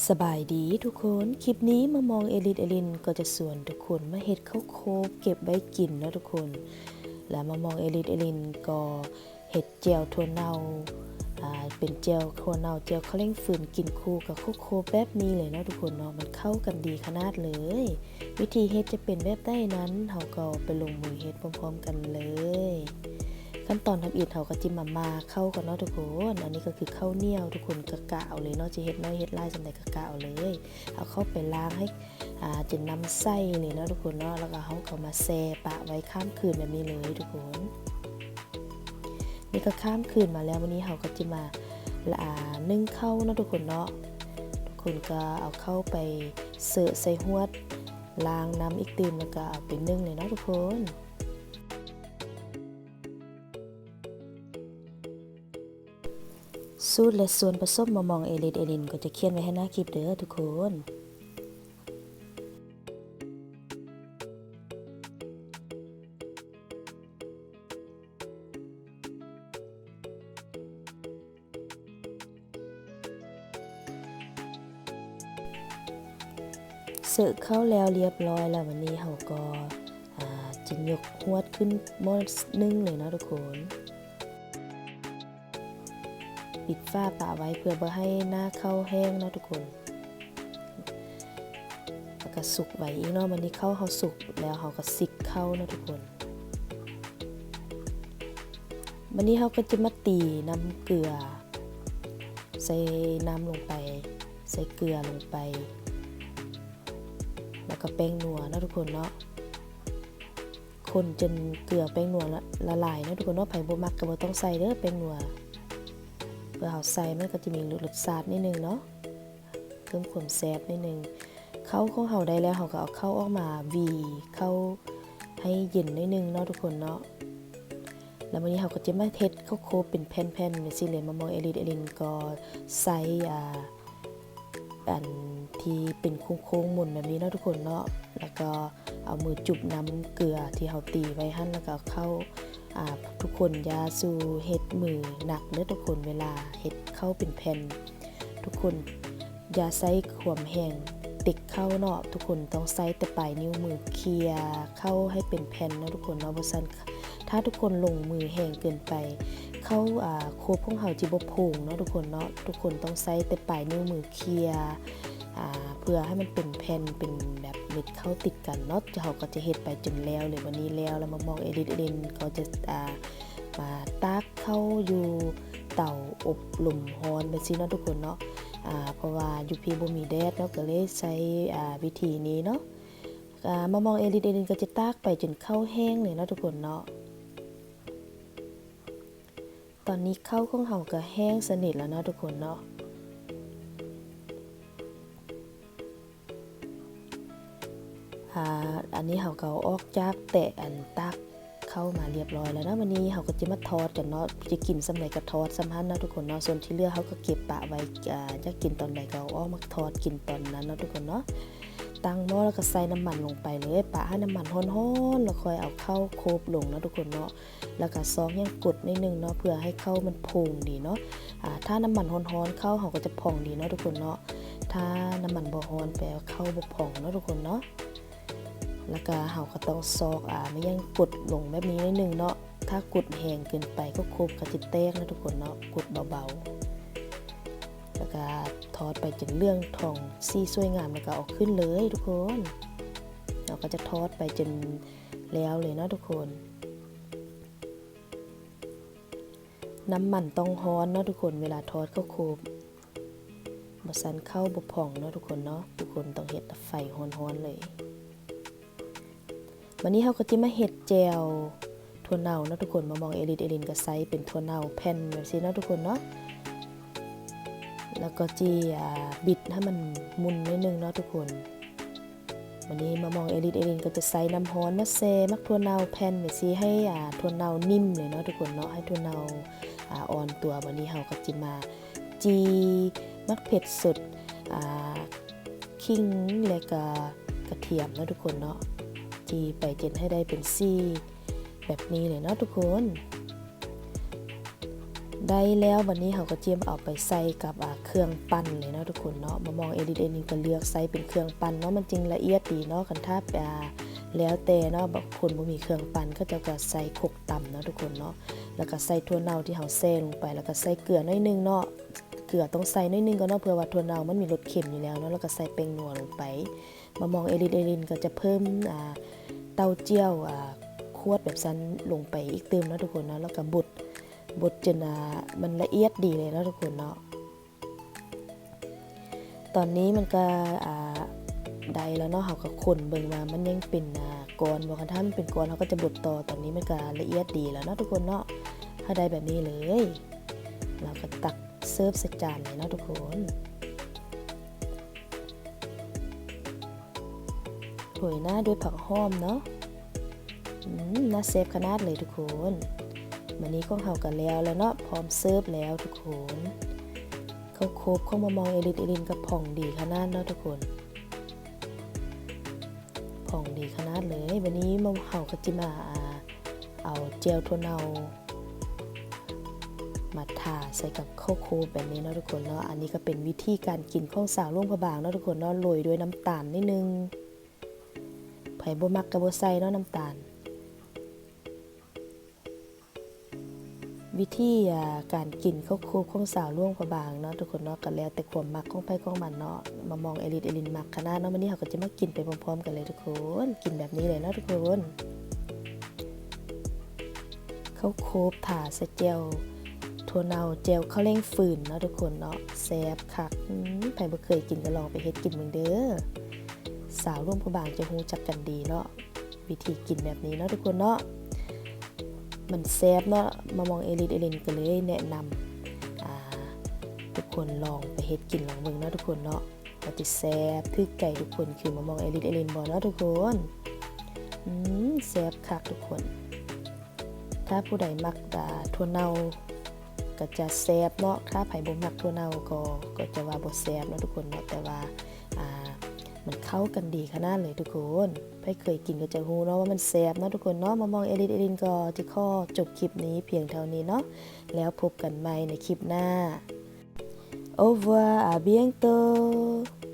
ສະບາຍດີທຸກຄົນ, ຄລິບນີ້ມາມອງເອລິດເອລິນກໍຈະຊວນທຸກຄົນມາເຮັດເຂົ້າໂຄບເກັບໄວ້ກິນເນາະທຸກຄົນ. ແລະມາມອງເອລິດເອລິນກໍເຮັດແຈ່ວຖົ່ວເນົ່າ ອາ ເປັນແຈ່ວຖົ່ວເນົ່າ ແຈ່ວເຂົ້າແຫຼງຟືນ ກິນຄູ່ກັບເຂົ້າໂຄບແບບນີ້ເລີຍເນາະທຸກຄົນເນາະ, ມັນເຂົ້າກັນດີຂະໜາດເລີຍ. ວິທີເຮັດຈະເປັນແບບໃດນັ້ນ ເຮົາກໍໄປລົງມືເຮັດພ້ອມໆກັນເລີຍ. ຂັ້ນຕອນທຳອິດເຮົາກໍຈິມາໝ່າເຂົ້າກ່ອນເນາະທຸກຄົນ. ອັນນີ້ກໍຄືເຂົ້າໜຽວ ທຸກຄົນກະກະເອົາເລີຍເນາະ, ຈະເຮັດໜ້ອຍເຮັດຫຼາຍສ່ຳໃດກະກະເອົາເລີຍ. ເອົາເຂົ້າໄປລ້າງໃຫ້ ອາ ຈົນນ້ຳໃສເລີຍເນາະທຸກຄົນເນາະ, ແລ້ວກໍເຮົາກໍມາແຊ່ປະໄວ້ຂ້າມຄືນແບບນີ້ເລີຍທຸກຄົນ. ນີ້ກໍຂ້າມຄືນມາແລ້ວ, ມື້ນີ້ເຮົາກໍຈະມາ ອາ ໜຶ້ງເຂົ້າເນາະທຸກຄົນເນາະ. ທຸກຄົນກໍເອົາເຂົ້າໄປເຊີະໃສ່ຫວດ ລ້າງນ້ຳອີກຕື່ມ ແລ້ວກໍເອົາໄປໜຶ້ງເລີຍເນາະທຸກຄົນ. ສູດ ແລະ ສ່ວນປະສົມມາມອງເອລິດເອລິນກໍຈະຂຽນໄວ້ໃຫ້ໜ້າຄລິບເດີທຸກຄົນ. ເຊີະເຂົ້າແລ້ວລຽບຮ້ອຍແລ້ວ, ວັນນີ້ເຮົາກໍ ອາ ຈະຍົກຫວດຂຶ້ນໝໍ້ໜຶ້ງເລີຍເນາະທຸກຄົນ. ປິດຝາປະໄວ້ເພື່ອບໍ່ໃຫ້ໜ້າເຂົ້າແຫ້ງເນາະທຸກຄົນ, ແລ້ວກໍສຸກໄວ້ອີກເນາະ. ບັດນີ້ເຂົ້າເຮົາສຸກແລ້ວ ເຮົາກໍຊິກເຂົ້າເນາະທຸກຄົນ. ບັດນີ້ເຮົາກໍຈະມາຕີນ້ຳເກືອ ໃສ່ນ້ຳລົງໄປ ໃສ່ເກືອລົງໄປ ແລ້ວກໍແປ້ງນົວເນາະທຸກຄົນເນາະ. ຄົນຈົນເກືອແປ້ງນົວລະ ລະລາຍເນາະທຸກຄົນເນາະ. ໃຜບໍ່ມັກກໍບໍ່ຕ້ອງໃສ່ເດີແປ້ງນົວ, ເພາະເຮົາໃສ່ມັນກໍຈະມີລົດຊາດໜ້ອຍໜຶ່ງເນາະ, ເພີ່ມຄວາມແຊບໜ້ອຍໜຶ່ງ. ເຂົ້າຂອງເຮົາໄດ້ແລ້ວ ເຮົາກໍເອົາເຂົ້າອອກມາຫວີເຂົ້າໃຫ້ເຢັນໜ້ອຍໜຶ່ງເນາະທຸກຄົນເນາະ. ແລ້ວມື້ນີ້ເຮົາກໍຈະມາເຮັດເຂົ້າໂຄບເປັນແຜ່ນໆ ຈັ່ງຊີ້ເລີຍ. ມາມອງເອລິດ ເອລິນກໍໃສ່ ອາ ອັນທີ່ເປັນໂຄ້ງໆໝົນແບບນີ້ເນາະທຸກຄົນເນາະ, ແລ້ວກໍເອົາມືຈຸບນ້ຳເກືອທີ່ເຮົາຕີໄວ້ຫັ້ນ ແລ້ວກໍເອົາເຂົ້າ ອາ ທຸກຄົນຢ່າສູ່ເຮັດມືໜັກເດີທຸກຄົນ, ເວລາເຮັດເຂົ້າເປັນແຜ່ນ ທຸກຄົນຢ່າໃຊ້ຄວາມແຮງຕິກເຂົ້າເນາະ, ທຸກຄົນຕ້ອງໃຊ້ແຕ່ປາຍນິ້ວມືເຄຍເຂົ້າໃຫ້ເປັນແຜ່ນເນາະທຸກຄົນເນາະ. ບໍ່ຊັ້ນ ຖ້າທຸກຄົນລົງມືແຮງເກີນໄປ ເຂົ້າ ອາ ໂຄບຂອງເຮົາຈະບໍ່ໂພງເນາະທຸກຄົນເນາະ. ທຸກຄົນຕ້ອງໃຊ້ແຕ່ປາຍນິ້ວມືເຄຍ ອາ ເພື່ອໃຫ້ມັນເປັນແຜ່ນ ເປັນແບບເມັດເຂົ້າຕິດກັນເນາະ. ເຮົາກໍຈະເຮັດໄປຈົນແລ້ວເລີຍ. ບັດນີ້ແລ້ວ ແລ້ວມາມອງເອລິດ ເອລິນກໍຈະ ອາ ມາຕາກເຂົ້າຢູ່ເຕົາອົບລົມຮ້ອນແບບຊີ້ເນາະທຸກຄົນເນາະ, ອາ ເພາະວ່າຢູ່ພີ້ບໍ່ມີແດດເນາະ, ກໍເລີຍໃຊ້ ອາ ວິທີນີ້ເນາະ. ອາ ມາມອງເອລິດ ເອລິນກໍຈະຕາກໄປຈົນເຂົ້າແຫ້ງເລີຍເນາະທຸກຄົນເນາະ. ຕອນນີ້ເຂົ້າຂອງເຮົາກໍແຫ້ງສະໜິດແລ້ວເນາະທຸກຄົນເນາະ. ອາ ອັນນີ້ເຮົາກໍເອົາອອກຈາກແຕະອັນຕາກເຂົ້າມາລຽບຮ້ອຍແລ້ວເນາະ. ບັດນີ້ເຮົາກໍຈະມາທອດກັນເນາະ, ຈະກິນສ່ຳໃດກໍທອດສ່ຳຫັ້ນເນາະທຸກຄົນເນາະ. ສ່ວນທີ່ເຫຼືອເຮົາກໍເກັບປະໄວ້ ອາ ຢາກກິນຕອນໃດກໍເອົາອອກມາທອດກິນຕອນນັ້ນເນາະທຸກຄົນເນາະ. ຕັ້ງໝໍ້ແລ້ວກໍໃສ່ນ້ຳມັນລົງໄປເລີຍ, ປະໃຫ້ນ້ຳມັນຮ້ອນໆ ແລ້ວຄ່ອຍເອົາເຂົ້າໂຄບລົງເນາະທຸກຄົນເນາະ. ແລ້ວກໍຊອກຫຍັງກົດໜ້ອຍໜຶ່ງເນາະ ເພື່ອໃຫ້ເຂົ້າມັນໂພງດີເນາະ. ອາ ຖ້ານ້ຳມັນຮ້ອນໆ ເຂົ້າເຮົາກໍຈະພອງດີເນາະທຸກຄົນເນາະ. ຖ້ານ້ຳມັນບໍ່ຮ້ອນ ແປວ່າເຂົ້າບໍ່ພອງເນາະທຸກຄົນເນາະ. ແລ້ວກໍເຮົາກໍຕ້ອງຊອກ ອາ ແມ່ນຫຍັງກົດລົງແບບນີ້ໜ້ອຍໜຶ່ງເນາະ. ຖ້າກົດແຮງເກີນໄປກໍໂຄບກໍຈະແຕກເນາະທຸກຄົນເນາະ, ກົດເບົາໆ. ແລ້ວກໍທອດໄປຈົນເຫຼືອງທອງສີສວຍງາມ ແລ້ວກໍເອົາຂຶ້ນເລີຍທຸກຄົນ. ເຮົາກໍຈະທອດໄປຈົນ ແລ້ວເລີຍເນາະທຸກຄົນ. ນ້ຳມັນຕ້ອງຮ້ອນເນາະທຸກຄົນ ເວລາທອດເຂົ້າໂຄບ, ບໍ່ຊັ້ນເຂົ້າບໍ່ພອງເນາະທຸກຄົນເນາະ. ທຸກຄົນຕ້ອງເຮັດໃຫ້ໄຟຮ້ອນໆເລີຍ. ບັດນີ້ເຮົາກໍຈະມາເຮັດແຈ່ວຖົ່ວເນົ່າເນາະທຸກຄົນ. ມາມອງເອລິດ ເອລິນກໍໃສ່ເປັນຖົ່ວເນົ່າແຜ່ນແບບຊີ້ເນາະທຸກຄົນເນາະ. ແລ້ວກໍຈະ ອາ ບິດໃຫ້ມັນໝຸ່ນໜ້ອຍໜຶ່ງເນາະທຸກຄົນ. ບັດນີ້ມາມອງເອລິດ ເອລິນກໍຈະໃສ່ນ້ຳຮ້ອນມາແຊ່ໝາກຖົ່ວເນົ່າແຜ່ນໄວ້ຊີ້ ໃຫ້ ອາ ຖົ່ວເນົ່ານິ່ມເລີຍເນາະທຸກຄົນເນາະ, ໃຫ້ຖົ່ວເນົ່າ ອາ ອ່ອນຕົວ. ບັດນີ້ເຮົາກໍຈະມາຈີ່ໝາກເຜັດສົດ ອາ ຂີງ ແລະກະກະທຽມເນາະທຸກຄົນເນາະ, ຈີ່ໄປຈົນໃຫ້ໄດ້ເປັນສີແບບນີ້ເລີຍເນາະທຸກຄົນ. ໄດ້ແລ້ວ ບັດນີ້ເຮົາກໍຈະເອົາໄປໃສ່ກັບ ອ່າ ເຄື່ອງປັ່ນເລີຍເນາະທຸກຄົນເນາະ. ມາມອງເອລິດເອລິນກໍເລືອກໃສ່ເປັນເຄື່ອງປັ່ນເນາະ ມັນຈຶ່ງລະອຽດດີເນາະ. ຄັນຖ້າ ອ່າ ແລ້ວແຕ່ເນາະ ບາງຄົນບໍ່ມີເຄື່ອງປັ່ນ ເຂົາເຈົ້າກໍໃສ່ຄົກຕຳເນາະທຸກຄົນເນາະ. ແລ້ວກໍໃສ່ຖົ່ວເນົ່າທີ່ເຮົາແຊ່ລົງໄປ ແລ້ວກໍໃສ່ເກືອໜ້ອຍໜຶ່ງເນາະ. ເກືອຕ້ອງໃສ່ໜ້ອຍໜຶ່ງກ່ອນເນາະ ເພື່ອວ່າຖົ່ວເນົ່າມັນມີລົດເຄັມຢູ່ແລ້ວເນາະ. ແລ້ວກໍໃສ່ແປ້ງນົວລົງໄປ. ມາມອງເອລິດເອລິນກໍຈະເພີ່ມ ອ່າ ເຕົ້າຈ້ຽວ ອ່າ ຂວດແບບຊັ້ນລົງໄປອີກຕື່ມເນາະທຸກຄົນເນາະ. ແລ້ວກໍບົດ ບົດຈົນ ອ່າ ມັນລະອຽດດີເລີຍເນາະທຸກຄົນເນາະ. ຕອນນີ້ມັນກໍ ອ່າ ໄດ້ແລ້ວເນາະ ເຮົາກໍຄົນເບິ່ງວ່າມັນຍັງເປັນ ອ່າ ກ້ອນບໍ່. ຄັນຖ້າມັນເປັນກ້ອນ ເຮົາກໍຈະບົດຕໍ່. ຕອນນີ້ມັນກໍລະອຽດດີແລ້ວເນາະທຸກຄົນເນາະ. ເຮົາໄດ້ແບບນີ້ເລີຍ ເຮົາກໍຕັກເສີບໃສ່ຈານເລີຍເນາະທຸກຄົນ. ໂຮຍໜ້າດ້ວຍຜັກຫອມເນາະ. ອືມ ໜ້າແຊບຂະໜາດເລີຍທຸກຄົນ. ມື້ນີ້ຂອງເຮົາກໍແລ້ວແລ້ວເນາະ ພ້ອມເສີບແລ້ວທຸກຄົນ. ເຂົ້າໂຄບຂອງມາມອງເອລິດເອລິນກໍພອງດີຂະໜາດເນາະທຸກຄົນ ພອງດີຂະໜາດເລີຍ. ບັດນີ້ເຮົາກໍຈະມາ ອ່າ ເອົາແຈ່ວຖົ່ວເນົ່າມາທາໃສ່ກັບເຂົ້າໂຄບແບບນີ້ເນາະທຸກຄົນເນາະ. ອັນນີ້ກໍເປັນວິທີການກິນຂອງສາວຫຼວງພະບາງເນາະທຸກຄົນເນາະ ໂລຍດ້ວຍນ້ຳຕານນິດໜຶ່ງ. ໃຜບໍ່ມັກກໍບໍ່ໃສ່ເນາະນ້ຳຕານ. ວິທີ ອ່າ ການກິນເຂົ້າໂຄບຂອງສາວຫຼວງພະບາງເນາະທຸກຄົນເນາະ ກໍແລ້ວແຕ່ຄວາມມັກຂອງໃຜຂອງມັນເນາະ. ມາມອງເອລິດເອລິນມັກຂະໜາດເນາະ. ມື້ນີ້ເຮົາກໍຈະມາກິນໄປພ້ອມໆກັນເລີຍທຸກຄົນ. ກິນແບບນີ້ເລີຍເນາະທຸກຄົນ. ເຂົ້າໂຄບທາໃສ່ແຈ່ວຖົ່ວເນົ່າ ແຈ່ວເຂົ້າແຫຼງຟືນເນາະທຸກຄົນເນາະ ແຊບຄັກ. ອືມ ໃຜບໍ່ເຄີຍກິນກໍລອງໄປເຮັດກິນເບິ່ງເດີ. ສາວຫຼວງພະບາງຈະຮູ້ຈັກກັນດີເນາະ ວິທີກິນແບບນີ້ເນາະທຸກຄົນເນາະ. ມັນແຊບເນາະ ມາມອງເອລິດເອລິນກໍເລີຍແນະນຳ ອ່າ ທຸກຄົນລອງໄປເຮັດກິນລອງເບິ່ງເນາະທຸກຄົນເນາະ ວ່າຈະແຊບຖືກໃຈທຸກຄົນຄືມາມອງເອລິດເອລິນບໍ່ເນາະທຸກຄົນ. ອືມ ແຊບຄັກທຸກຄົນ. ຖ້າຜູ້ໃດມັກ ອ່າ ຖົ່ວເນົ່າກໍຈະແຊບເນາະ ຖ້າໃຜບໍ່ມັກຖົ່ວເນົ່າກໍ ກໍຈະວ່າບໍ່ແຊບເນາະທຸກຄົນເນາະ. ແຕ່ວ່າ ອ່າ ມັນເຂົ້າກັນດີຂະໜາດເລີຍທຸກຄົນ. ໃຜເຄີຍກິນກໍຈະຮູ້ເນາະວ່າມັນແຊບເນາະທຸກຄົນເນາະ. ມາມອງເອລິດເອລິນກໍຈະຂໍຈົບຄລິບນີ້ພຽງເທົ່ານີ້ເນາະ ແລ້ວພົບກັນໃໝ່ໃນຄລິບໜ້າ. Au revoir, à bientôt.